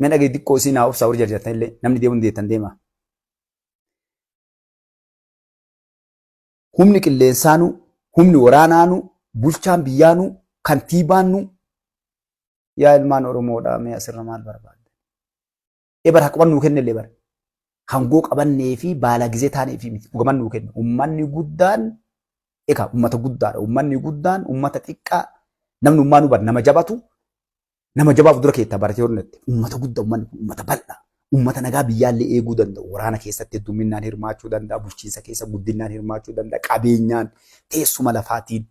Mee dhagee xiqqoo isii naa obsaa warri jarjartan illee namni deemuu dandeettan deemaa. Humni qilleensaanuu, humni waraanaanuu, bulchaan biyyaanuu, kantiibaanuu yaa ilmaan Oromoodhaa mee asirra maal barbaadda? Ebar haquma nuu kenne illee bara. Hangoo qabannee fi baala gizee taanee fi miti dhugaman nuu kenne. Ummanni guddaan egaa ummata guddaadha. Ummanni guddaan ummata xiqqaa namni ummaa nu bar nama jabatu nama jabaaf dura keetta baratee hornette. Ummata guddaa ummanni kun ummata bal'aa. Ummata nagaa biyyaallee eeguu danda'u. Waraana keessatti hedduminaan hirmaachuu danda'a. Bulchiinsa keessa guddinaan hirmaachuu danda'a. Qabeenyaan teessuma lafaatiin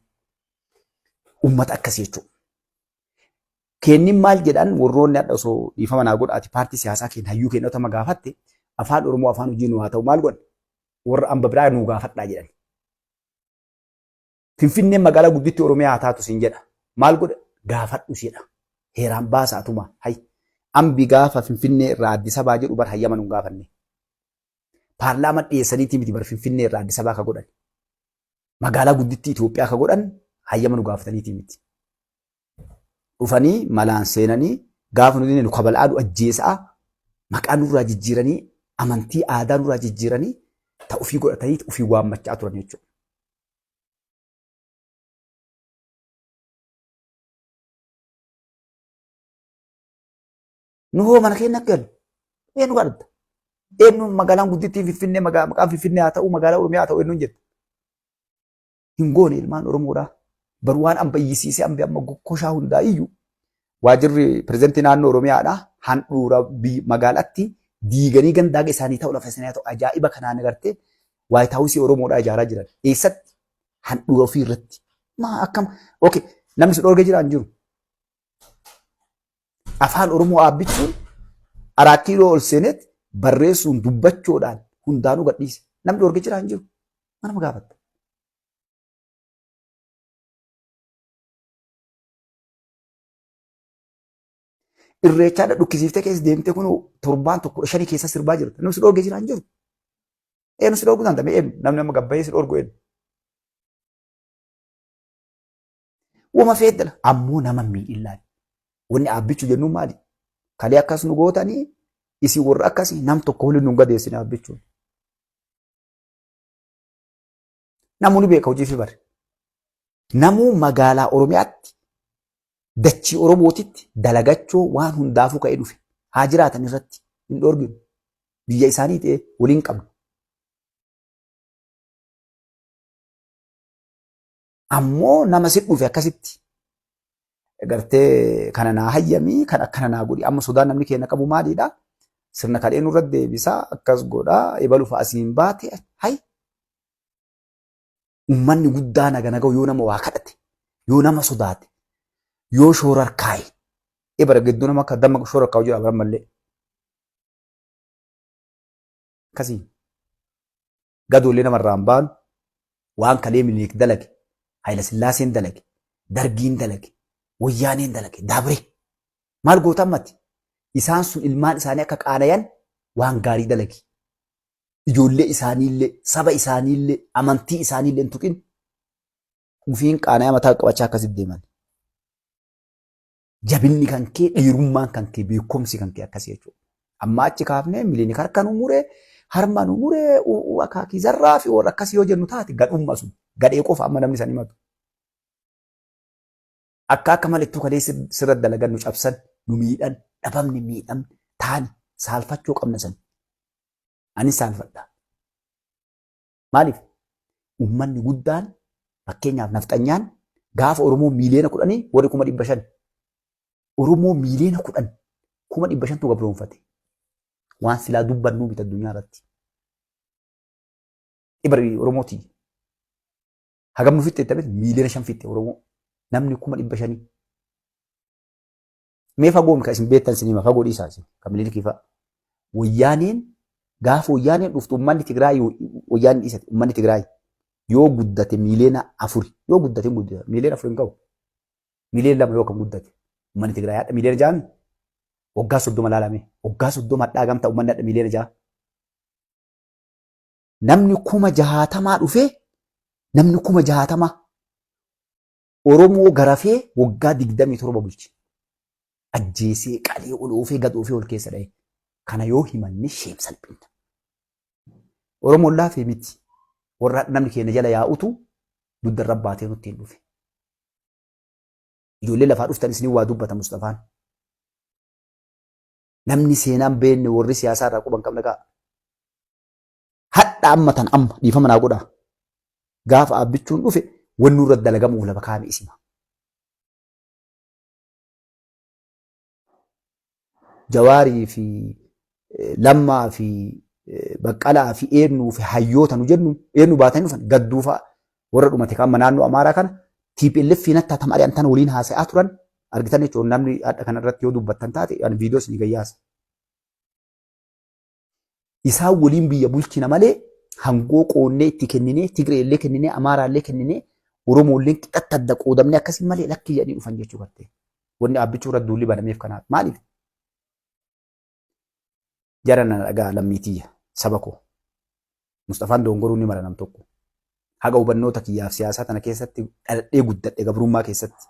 ummata akkasii jechuudha. Keennin maal jedhan warroonni hadha osoo dhiifama naa godhaati paartii siyaasaa keenya hayyuu keenya otama gaafatte afaan Oromoo afaan hojii nu haa ta'u maal godhan warra amba biraa nuu gaafadhaa jedhan. Finfinneen magaalaa gudditti Oromiyaa haa taatu siin jedha. Maal godha gaafadhu jedha. Heeraan baasa atuma hay. Ambi gaafa Finfinnee irraa Addis Ababaa jedhu bar hayyama nu gaafanne. Paarlaamaa dhiyeessaniitii miti bar Finfinnee irraa Addis Ababaa ka godhan. Magaalaa guddittii Itoophiyaa ka godhan hayyama nu gaafataniitii miti. Dhufanii malaan seenanii gaafa nuti nu kabal'aa nu ajjeesaa maqaa nurraa jijjiiranii amantii aadaa nurraa jijjiiranii ta ofii godhatanii ofii waammachaa turan jechuudha. Nu hoo mana keenya galu. Eenyu kadhatta? Eenyu magaalaan guddittiin Finfinnee maqaan Finfinnee haa ta'u magaalaa Oromiyaa haa ta'u eenyuun jetta? Hin goone ilmaan Oromoodhaa. Bar waan amba iyyisiisee ambi amma gokkoshaa hundaa iyyuu waajirri pirezidantii naannoo Oromiyaadhaa handhuura magaalaatti diiganii gandaa isaanii ta'u lafa isaanii ta'u ajaa'iba kanaan agartee waayit haawusii Oromoodhaa ijaaraa jiran. Eessatti? Handhuura ofii irratti. Maa akkam? Okay namni si dhoorgee jira hin jiru. Afaan Oromoo aabbichuun Araat Kiiloo ol seeneet barreessuun dubbachuudhaan hundaanuu gadhiise. Namni dhoorge jira hin jiru. Manama gaafatta. Irreechaa dhukkisiiftee keessa deemtee kun torbaan tokko shanii keessa sirbaa jirta. Namni si dhoorge jira hin jiru. Eenyu si dhoorguu danda'a? Eenyu namni amma gabbayee si dhoorgu eenyu? Wama feeddala ammoo nama miidhin laali. Wanni aabbichu jennuun maali? Kalee akkas nu gootanii isin warra akkasii nam tokko waliin nu gadeessine aabbichuun. Namuu ni beeka hojii fi bare. Namuu magaalaa Oromiyaatti dachii Oromootitti dalagachoo waan hundaafuu ka'ee dhufe haa jiraatan irratti hin dhoorginu. Biyya isaanii ta'e waliin qabnu. Ammoo nama si dhufe akkasitti gartee kana naa hayyamii kan akkana naa godhi amma sodaan namni keenya qabu maaliidha? Sirna kadhee nurra deebisaa akkas godhaa ebalu fa'a asiin baate hay ummanni guddaa naga naga'u yoo nama waa kadhate yoo nama sodaate yoo shoorarkaaye ebara gidduu nama akka damma shoorarkaa'u jira baran mallee akkasii gadoollee namarraa hin baanu waan kalee Minilik dalage, Hayila Sillaaseen dalage, Dargiin dalage, Wayyaaneen dalage, dabre. Maal goota ammatti? Isaan sun ilmaan isaanii akka qaanayan waan gaarii dalagi. Ijoollee isaaniillee, saba isaaniillee, amantii isaaniillee hin tuqin. Ufiin qaanaya mataa qabachaa akkasitti deeman. Jabinni kan kee, dhiirummaan kan kee, beekumsi kan kee akkasii jechuudha. Amma achi kaafnee milinik harka nu muree, harma nu muree, akaakii zarraa fi warra akkasii yoo jennu taate gadhumma sun gadhee qofa amma namni san himatu. Akka akka malittuu kalee sirra dalagan nu cabsan, nu miidhan, dhabamne miidhamne, taane saalfachuu qabna san. Anis saalfadha. Maaliif? Uummanni guddaan fakkeenyaaf nafxanyaan gaafa Oromoo miiliyoona 10 warri 500,000. Oromoo miiliyoona 10 500,000tu gabroonfate. Waan silaa dubbannuu miti addunyaa irratti. Ibari Oromooti. Hagam nu fixxe jettee miiliyoona 5 fixxe Oromoo. Namni 500,000. Mee fagoo kan isin beektan isin hima fagoo dhiisaa isin kan Minilikii fa'a. Wayyaaneen gaafa wayyaaneen dhuftu uummanni Tigraay wayyaaneen dhiisate uummanni Tigraay yoo guddate miiliyoona 4 yoo guddate hin guddate miiliyoona 4 hin qabu. Miiliyoona 2 yoo kan guddate uummanni Tigraay hadha miiliyoona 6 waggaa 30 laalame waggaa 30 hadhaa gamtaa uummanni hadha miiliyoona 6. Namni 60,000 dhufee namni 60,000 Oromoo garafee waggaa 27 bulche. Ajjeesee qalee ol oofee gad oofee ol keessa dha'e. Kana yoo himanne sheem salphinna. Oromoon laafee miti. Warra namni keenya jala yaa'utu dugda irra baatee nutti hin dhufe. Ijoollee lafaa dhuftan isin waa dubbata Mustafaan. Namni seenaan beekne warri siyaasaa irraa quban qabna ga'a. Hadha amma tan amma dhiifama naa godhaa. Gaafa abbichuun dhufe wanni irra dalagamuuf lafa kaa'ame isima. Jawaarii fi Lammaa fi Baqqalaa fi eenyuu fi hayyoota nu jennu eenyu baatanii dhufan gadduu fa'a warra dhumate kan amma naannoo Amaaraa kana TPLF fi nattaa tam ari'an tan waliin haasa'aa turan argitan jechuun namni hadha kana irratti yoo dubbattan taate ani viidiyoo isinii gayyaasa. Isaan waliin biyya bulchina malee hangoo qoonnee itti kenninee Tigree illee kenninee Amaaraa illee kenninee Oromoo illee qixatti adda qoodamnee akkasii malee lakkii jedhanii dhufan jechuu gartee. Wanni aabbichuu irra duulli banameef kanaaf maaliif? Jara na dhagaa lammii tiyya saba koo. Mustafaan dongoruu ni mala nam tokko. Haga hubannoota kiyyaaf siyaasaa tana keessatti dhaladhee guddadhe gabrummaa keessatti.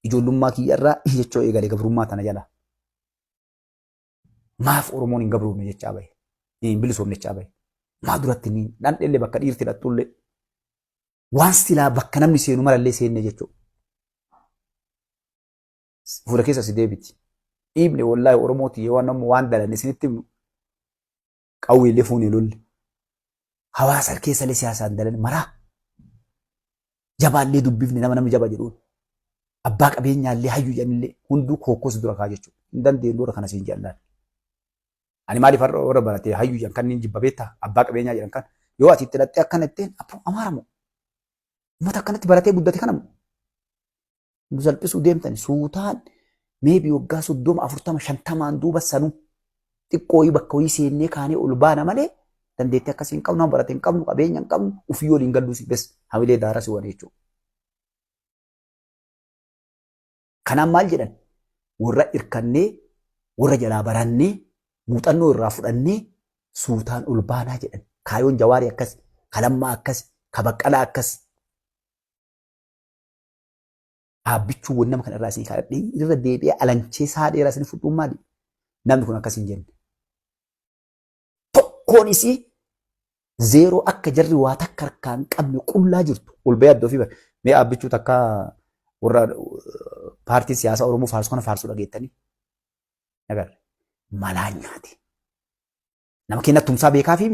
Ijoollummaa kiyya irraa jechoo eegale gabrummaa tana jala. Maaf Oromoon hin gabroomne jechaa bahe. Hin bilisoomne jechaa bahe. Maa duratti ni dhandhellee bakka dhiirti hidhattullee. Waan silaa bakka namni seenu marallee seenne jechuudha. Fuula keessa si deebiti. Dhiibne wallaahi Oromoo tiyya waan namni waan dalanne isinitti himnu qawweellee fuunee lolle. Hawaasa keessallee siyaasaan dalan maraa. Jabaallee dubbifne nama namni jaba jedhuun. Abbaa qabeenyaallee hayyuu jedhanillee hunduu kookkos dura kaa jechuudha. Hin dandeenyu warra kana siin jedhan. Ani maaliif har'a warra baratee hayyuu jedhan kanneen jibba beektaa abbaa qabeenyaa jedhan kan yoo ati itti hidhattee akkana ittiin abboo amaara moo uummata akkanatti baratee guddate kana moo nu salphisuu deemtani suutaan meebii waggaa 30 40 50n duuba sanuu xiqqoo wayii bakka wayii seennee kaanee ol baana malee dandeettii akkasii hin qabnu nama barate hin qabnu qabeenya hin qabnu ufii waliin galluu si bes hamilee daara si wane jechuudha. Kanaan maal jedhan warra irkannee warra jalaa barannee muuxannoo irraa fudhannee suutaan ol baanaa jedhan kaayoon jawaarii akkas kalammaa akkas kabaqqalaa akkas Dhaabbichuu wan nama kana irraa isin kadhadhee irra deebi'ee alanchee saa dheeraa isin fudhuun maali? Namni kun akkas hin jenne. Tokkoon isii zeeroo akka jarri waa takka harkaa hin qabne qullaa jirtu ol bahee adda ofii bare. Mee dhaabbichuu takka warra paartii siyaasaa Oromoo faarsu kana faarsu dhageettanii? Agarre. Malaan nyaate. Nama keenya tumsaa beekaa fi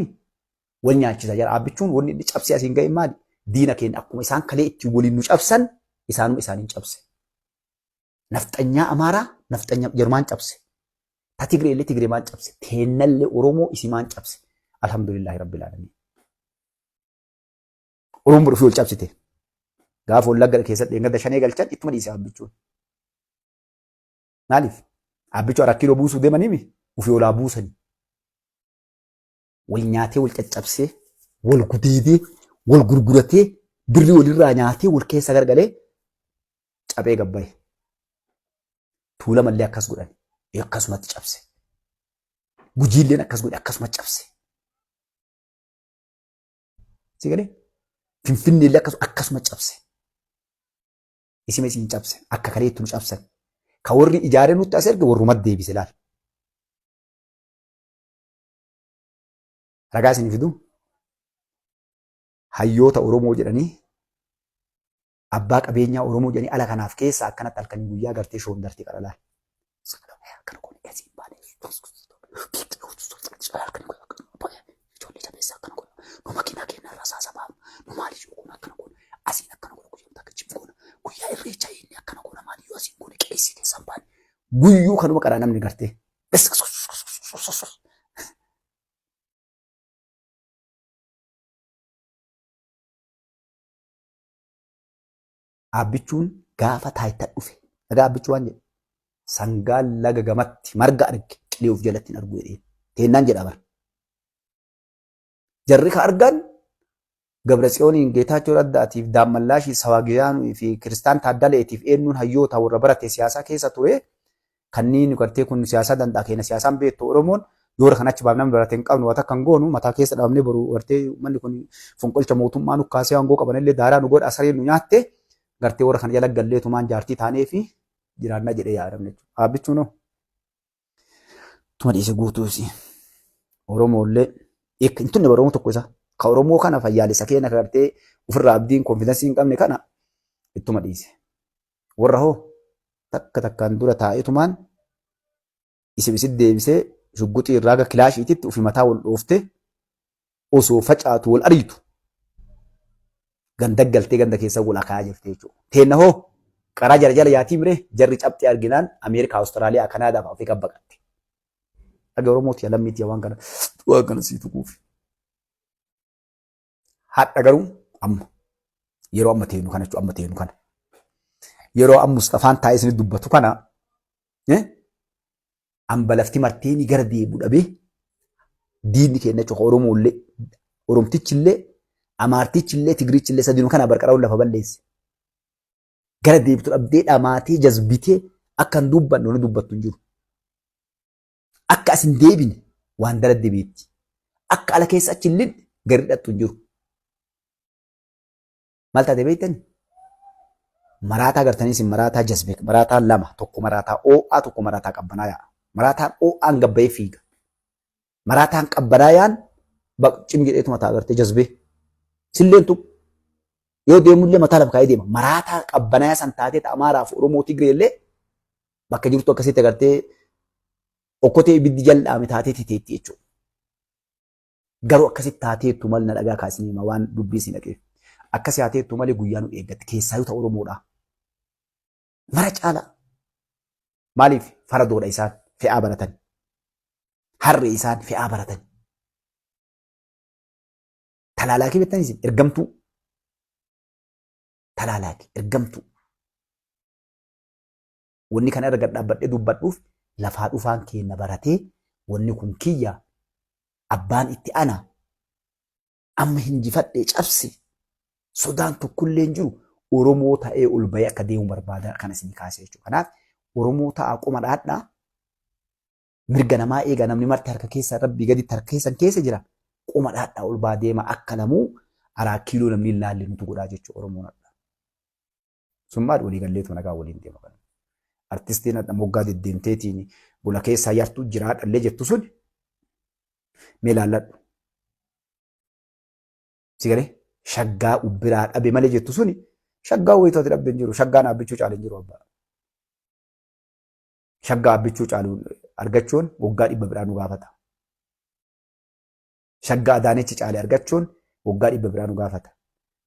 wal nyaachisa jira. Abbichuun wanni inni cabsee asiin ga'e maali? Diina keenya akkuma isaan kalee ittiin waliin nu cabsan isaanuma isaaniin cabse. Nafxanyaa Amaaraa nafxanyaa Jarmaan cabse. Ta Tigree illee Tigree maan cabse. Teennallee Oromoo isimaan cabse. Alhamdulillaahi Rabbil Aalamiin. Oromoon bor ofii wal cabsite. Gaafa wallagga keessatti dheengadda shanee galchan ittuma dhiise abbichuun. Maaliif? Abbichuu arat kiiloo buusuu deemaniimi ofii olaa buusanii. Wal nyaatee wal caccabsee wal gudeedee wal gurguratee birrii walirraa nyaatee wal keessa gargalee caphee gabbaye. Tuulamallee akkas godhan akkasumatti cabse. Gujiilleen akkas godhe akkasuma cabse. Si galee? Finfinneellee akkasuma cabse. Isima isin cabse akka kaleetti nu cabsan. Ka warri ijaaree nutti as erge warruma deebise laal. Ragaa isin fidu hayyoota Oromoo jedhanii abbaa qabeenyaa Oromoo jedhanii ala kanaaf keessa akkanatti halkanii guyyaa gartee shoondartii qara laal. Ijoollee jabeessa akkana godha. Nu makiinaa keenya irraa saasa baafna. Nu maaliif yoo goona akkana goona. Asiin akkana godha guyyaa takka jim goona. Guyyaa irreechaa inni akkana goona maaliif yoo asiin goone qeessii keessan baane. Guyyuu kanuma qaraa namni gartee. Aabbichuun gaafa taayita dhufe. Dhagaa abbichuu waan jedhe. Sangaan laga gamatti marga arge qilee of jalatti hin argu jedheen. Teennaan jedha bara. Jarri ka argan Gabratsiyooniin Geetaachoo Raddaatiif Daammallaashii Sawaagiyaanuu fi Kiristaan Taaddaleetiif eenyuun hayyoota warra barate siyaasaa keessa ture kanneen gartee kun siyaasaa danda'a keenya siyaasaan beektu Oromoon yoora kan achi baaf namni barate hin qabnu waan takka hin goonu mataa keessa dhabamnee boru gartee uummanni kun fonqolcha mootummaa nu kaasee aangoo qaban illee daaraa nu godha sareen nu nyaatte gartee warra kana jala galleetumaan jaartii taanee fi jiraannaa jedhee yaadamne jechuudha. Dhaabbichuun hoo? Tuma dhiise guutuu isii. Oromoollee hin tunne Oromoo tokko isaa. Ka Oromoo kana fayyaalessa keenya gartee ofirraa abdiin konfidansii hin qabne kana ittuma dhiise. Warra hoo takka takkaan dura taa'etumaan isin isin deebisee shugguxii irraa gara kilaashiititti ofi mataa wal dhooftee osoo facaatu wal ariitu ganda galtee ganda keessa wal akaayaa jirti jechuudha. Teenna hoo qaraa jara jala yaatii miree jarri cabxee arginaan Ameerikaa, Awustiraaliyaa, Kanaadaa fi Afrikaa baqatte. Dhaga Oromooti lammiitii waan kana sii tuquuf. Hadha garuu amma yeroo amma teenu kana jechuudha, amma teenu kana. Yeroo amma Mustafaan taa'ee isin dubbatu kana amba lafti marteeni gara deebi'u dhabee diinni keenya jechuudha. Oromoollee, Oromtichillee, Amaartichillee, Tigirichillee sadinuu kana barqaraa'uun lafa balleesse. Gara deebitu dhabdee dhamaatee jazbitee akka hin dubbanne wanni dubbattu hin jiru. Akka as hin deebine waan daladde beekti. Akka ala keessa achi hin lixne gadi dhaqxu hin jiru. Maal taate beektani? Maraataa gartanii isin maraataa jazbe maraataa lama, tokko maraataa oo'aa, tokko maraataa qabbanaa yaa'a. Maraataan oo'aan gabbayee fiiga. Maraataan qabbanaa yaa'an cim jedheetu mataa gartee jazbee. Silleen tuqu. Yoo deemullee mataa lafa kaa'ee deema. Maraataa qabbanaa san taatee Amaaraaf Oromoo Tigree illee bakka jirtu akkasitti agartee okkotee ibiddi jal'aame taatee teetti jechuudha. Garuu akkasitti taateettu malee na dhagaa kaasanii hima waan dubbii si dhaqeef. Akkasi taateettu malee guyyaa nu eeggatti keessaayyuu ta'u Oromoodha. Mara caala. Maaliif faradoodha isaan fe'aa baratan. Harree isaan fe'aa baratan. Talaalaakii beektan isin ergamtuu. Talaalaakii ergamtuu. Wanni kana irra gad dhaabbadhee dubbadhuuf lafaa dhufaan keenna baratee wanni kun kiyya, abbaan itti ana, amma hinjifadhee cabse, sodaan tokkollee hin jiru, Oromoo ta'ee ol bahee akka deemu barbaada kana isin kaasee jechuudha. Kanaaf Oromoo ta'aa, qoma dhaadhaa, mirga namaa eega. Namni marti harka keessa rabbii gaditti harka keessan keessa jira. Qoma dhaadhaa, ol baa deema. Akka lamuu araa kiiloo namni hin laalle nutu godhaa jechuudha Oromoon hadha. Sun maal walii galleetu nagaa waliin deema kana. Artistiin hadha moggaa deddeemteetiin gola keessaa yartuu jiraa dhallee jettu sun mee laalladhu. Si galee shaggaa ubbiraa dhabe malee jettu suni shaggaa wayitu ati dhabde hin jiru. Shaggaan dhaabbichuu caalu hin jiru abbaa. Shaggaa abbichuu caalu argachuun waggaa 100 biraa nu gaafata. Shaggaa Adaanechi caale argachuun waggaa 100 biraa nu gaafata.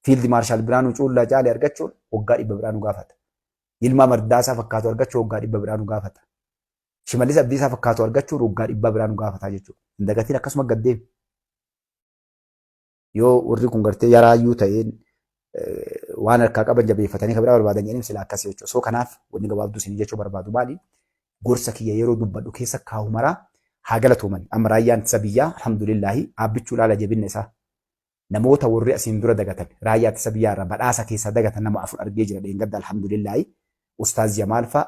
Fiild Maarshaal Biraanuu Cuullaa caale argachuun waggaa 100 biraa nu gaafata. Yilmaa Mardaasaa fakkaatu argachuun waggaa 100 biraa nu gaafata. Shimallis Abdiisaa fakkaatu argachuun waggaa 100 biraa nu gaafata jechuudha. Hin dagatiin, akkasuma gad deemi. Yoo warri kun gartee yaraayyuu ta'een waan harkaa qaban jabeeffatanii kan biraa barbaadan jedhanii sila akkasii jechuudha. So kanaaf wanni gabaabduu isin jechuu barbaadu maali? Gorsa kiyya yeroo dubbadhu keessa kaa'u maraa haa galatooman. Amma raayyaan ittisa biyyaa alhamdulillaahi dhaabbichuu ilaala jabinna isaa. Namoota warri asiin dura dagatan raayyaa ittisa biyyaa irraa badhaasa keessaa dagatan nama afur argee jira dheengadda alhamdulillaahi. Ustaaz Jamaal fa'a,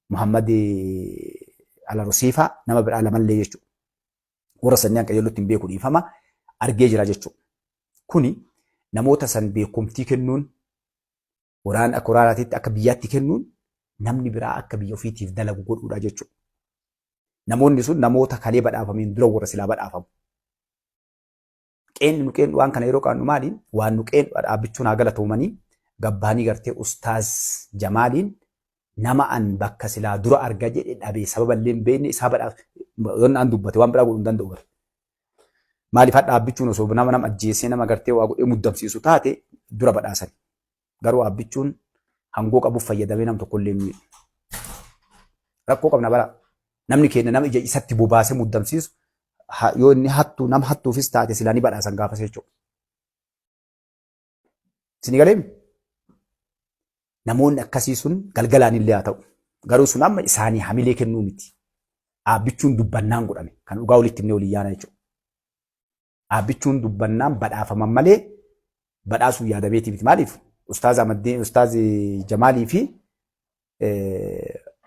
Muhammad Alarusii fa'a, nama biraa lamallee jechuudha. Warra sanyaan qajeellotti hin beeku, dhiifama, argee jira jechuudha. Kuni namoota san beekumtii kennuun waraana akka waraanaatitti akka biyyaatti kennuun namni biraa akka biyya ofiitiif dalagu godhuudha jechuudha. Namoonni sun namoota kalee badhaafameen dura warra silaa badhaafamu. Qeenni nu qeennu waan kana yeroo qaannu maali? Waan nu qeennu dhaabbichuun haa galatoomanii gabbaanii gartee Ustaaz Jamaaliin nama an bakka silaa dura arga jedhe dhabee sababa illee hin beekne isaa badhaaf yoon an dubbate waan biraa godhuu hin danda'u bara. Maaliif hadha dhaabbichuun osoo nama nama ajjeesee nama gartee waa godhee muddamsiisu taate dura badhaasan. Garuu dhaabbichuun hangoo qabuuf fayyadamee nam tokko illee miidhu. Rakkoo qabna bara. Namni keenya nama ija isatti bobaasee muddamsiisu yoo inni hattuu nama hattuufis taate silaa ni badhaasan gaafas jechuudha. Isin galeemi? Namoonni akkasii sun galgalaan illee haa ta'u. Garuu sun amma isaanii hamilee kennuu miti. Dhaabbichuun dubbannaan godhame. Kan dhugaa walitti himnee walii yaana jechuudha. Dhaabbichuun dubbannaan badhaafaman malee badhaasuun yaadameetii miti. Maaliif? Ustaaz Ahmaddin, Ustaaz Jamaalii fi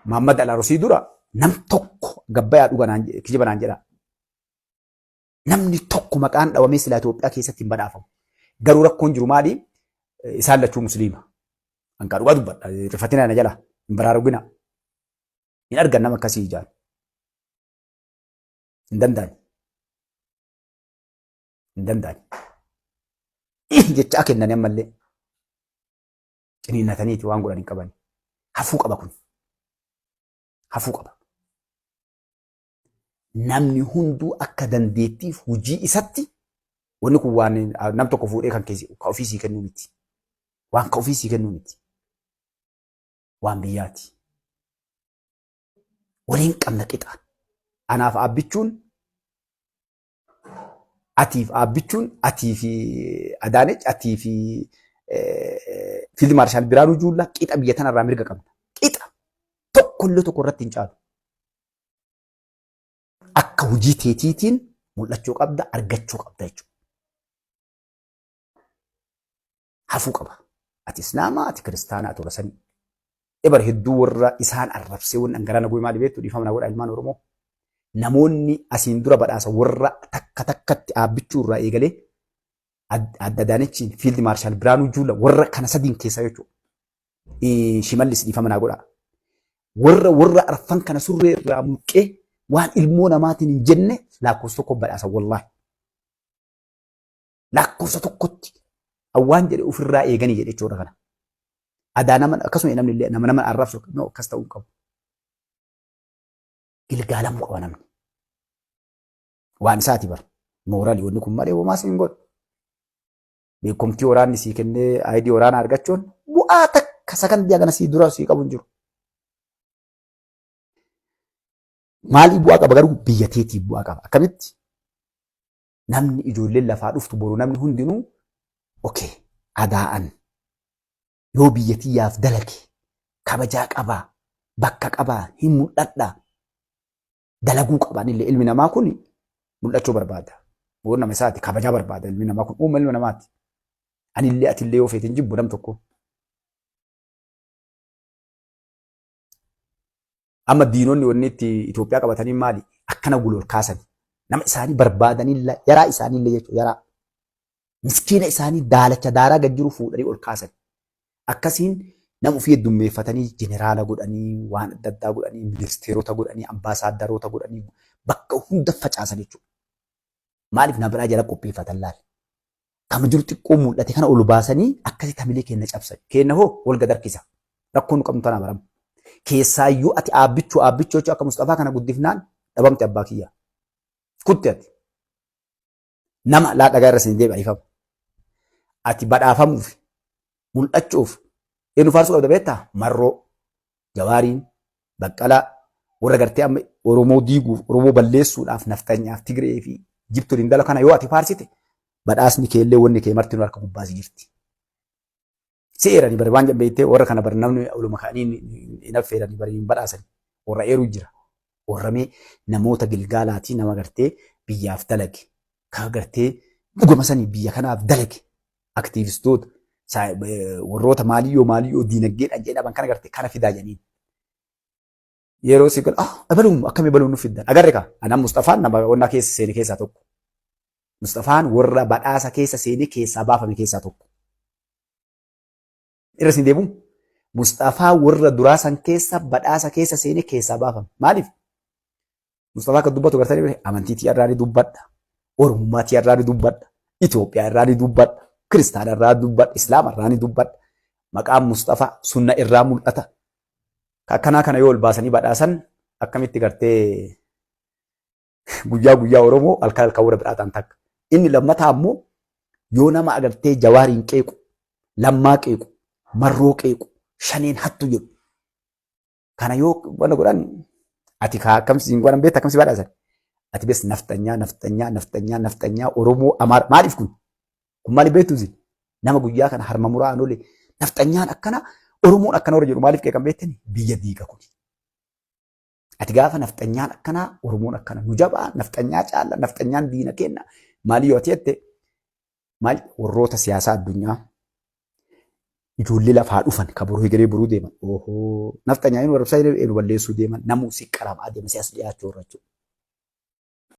Muhammad Al-Arusii dura nam tokko gabbayaa dhuga naan kijiba naan jedha. Namni tokko maqaan dhawamee silaa Itoophiyaa keessatti hin badhaafamu. Garuu rakkoon jiru maali? Isaan lachuu musliima. Ankaa dhugaa dubbadha. Rifatina na jala. Hin baraarugina. Hin argan nama akkasii ijaan. Hin danda'an. Hin danda'an. Jecha kennanii ammallee ciniinnataniiti waan godhan hin qaban. Hafuu qaba kun. Hafuu qaba. Namni hunduu akka dandeettiif hojii isatti wanni kun waan nam tokko fuudhee kan keessi ka ofii sii kennuu miti. Waan ka ofii sii kennuu miti. Waan biyyaati. Waliin qabna qixa. Anaaf aabbichuun atiif aabbichuun atii fi Adaanech atii fi Fiild Maarshaal Biraanuu Juullaa qixa biyya tanarraa mirga qabna. Qixa tokkollee tokko irratti hin caalu. Akka hojii teetiitiin mul'achuu qabda, argachuu qabda jechuudha. Hafuu qaba. Ati Islaamaa, ati Kiristaanaa, ati warra sanii. Ebar hedduu warra isaan arrabsee wanni an garaa na gube maali beektu dhiifama na godha ilmaan Oromoo. Namoonni asiin dura badhaasa warra takka takkatti aabbichuu irraa eegalee adda Adaanechiin Fiild Maarshaal Biraanuu Juula warra kana sadiin keessaa jechuudha. Shimallis dhiifama naa godha. Warra warra arfan kana surree irraa mulqee waan ilmoo namaatiin hin jenne lakkoofsa tokko badhaasa wallaahi. Lakkoofsa tokkotti waan jedhe ofirraa eeganii jedhe jechuudha kana. Adaa nama akkasuma namni illee nama nama arrabsu no akkas ta'uu hin qabu. Gilgaalamuu qaba namni. Waan isaati bar. Mooraalii wanni kun malee homaa siin godhu. Beekumtii waraanni sii kennee ayidii waraanaa argachuun bu'aa takka sakandii hagana sii dura sii qabu hin jiru. Maalii bu'aa qaba garuu biyya teetiif bu'aa qaba. Akkamitti? Namni ijoolleen lafaa dhuftu boru namni hundinuu okay adaa'an yoo biyya tiyyaaf dalage kabajaa qabaa bakka qabaa hin mul'adhaa dalaguu qaban illee ilmi namaa kun mul'achuu barbaada. Boon nama isaati kabajaa barbaada ilmi namaa kun uuma ilma namaati. Anillee atillee yoo feete hin jibbu nam tokko. Amma diinonni wanni itti Itoophiyaa qabatanii maali? Akkana gulol kaasani. Nama isaanii barbaadanii yaraa isaanii illee jechuudha yaraa. Miskiina isaanii daalacha daaraa gad jiru fuudhanii ol kaasan. Akkasiin nama ofii heddummeeffatanii jeneraala godhanii waan adda addaa godhanii ministeerota godhanii ambaasaaddaroota godhanii bakka hunda facaasan jechuudha. Maaliif nama biraa jala qopheeffatan laal? Kama jiru xiqqoo mul'ate kana ol baasanii akkasitti hamilee keenya cabsan. Keenya hoo wal gad harkisa. Rakkoon nu qabnu tanaa barama. Keessaayyuu ati aabbichuu aabbichuu jechuun akka Musxafaa kana guddifnaan dhabamte abbaa kiyyaa. Kutte ati. Nama laa dhagaa irra isin deebi'a ifama. Ati badhaafamuuf mul'achuuf eenyu faarsuu qabda beektaa? Marroo, Jawaariin, Baqqalaa warra gartee amma Oromoo diiguuf Oromoo balleessuudhaaf nafxanyaaf Tigree fi Jibtu Dindala kana yoo ati faarsite badhaasni keellee wanni kee martinuu harka gubbaa si jirti. Si eerani bari waan beektee warra kana bari namni oluma ka'anii hin affeerani bari hin badhaasani. Warra eeru jira. Warra mee namoota gilgaalaatii nama gartee biyyaaf dalage. Ka gartee dhugama sanii biyya kanaaf dalage. Aktiivistoota warroota maaliyyoo maaliyyoo diinagdeedhaan jedhaman kana gartee kana fidaa jedhaniin. Yeroo si galu ah ebaluun akkam ebaluun nu fiddan agarre kaa anaan Mustafaan nama wannaa keessa seene keessaa tokko. Mustafaan warra badhaasa keessa seenee keessaa baafame keessaa tokko. Irra isin deebi'u Mustafaa warra duraa san keessa badhaasa keessa seenee keessaa baafame. Maaliif? Mustafaa akka dubbatu gartanii amantii tiyya irraa ni dubbadha. Oromummaa tiyya irraa ni dubbadha. Itoophiyaa irraa ni dubbadha. Kiristaana irraa dubbadha. Islaama irraa ni dubbadha. Maqaan Mustafaa sunna irraa mul'ata. Akkanaa kana yoo ol baasanii badhaasan akkamitti gartee guyyaa guyyaa Oromoo halkan halkan warra biraa ta'an takka. Inni lammataa ammoo yoo nama agartee Jawaariin qeequ, Lammaa qeequ, Marroo qeequ, Shaneen hattu jedhu. Kana yoo wanna godhan ati kaa akkam siin godhan beekta akkam si badhaasan. Ati bes nafxanyaa nafxanyaa nafxanyaa nafxanyaa Oromoo Amaara maaliif kun? Kun maaliif beektu isin? Nama guyyaa kana harma muraa anoole nafxanyaan akkana Oromoon akkana warra jedhu maaliif qeeqan beektani? Biyya diiga kun. Ati gaafa nafxanyaan akkanaa Oromoon akkana nu jabaa nafxanyaa caalla nafxanyaan diina kenna maali yoo ati jette maal warroota siyaasaa addunyaa ijoollee lafaa dhufan ka boruu egeree boruu deeman ohoo nafxanyaa inni warra eenyu balleessuu deeman namuu si qaramaa deema si as dhiyaachuu irra jechuudha.